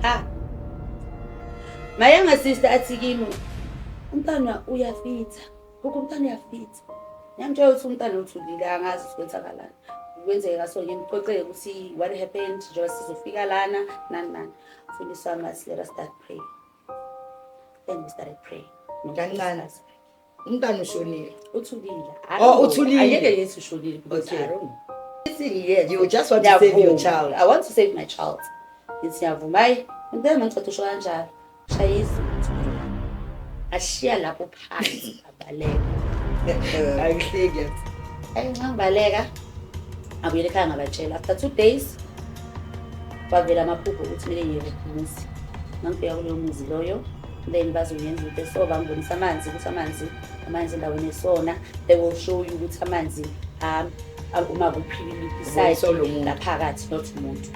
Ah, my younger sister athi kimi, "Umntwana uyafitha, gogo, umntwana uyafitha." Ngiyamtshela ukuthi umntwana uthulile, angazi ukuthi kwenzakalani, kwenzeka. So ngimxoxele ukuthi what happened, njengoba sizofika lana, nani nani. Mfundisi wami athi, "Let us start praying." Then we started praying. Kancane. Umntwana ushonile? Uthulile. Oh, uthulile. Angeke ngithi ushonile because Okay. I don't know. Yes. You just want to save your Ngiyavuma. child. I want to save my child. Ngithi ngiyavuma. Hayi, into manje usho kanjalo, shaya izulu, ashiya lapho phansi, abaleka. Angihleki. Hayi, nxa ngibaleka, abuyele ekhaya, ngabatshela. After 2 days kwavela amaphupho ukuthi kumele ngiye umuzi. Ngangifika kuloyo muzi loyo, then bazongenza into so bangibonisa amanzi, ukuthi amanzi endaweni esona. They will show you ukuthi amanzi uma kuphi. Ubonisa lo muntu. Ngaphakathi, not umuntu.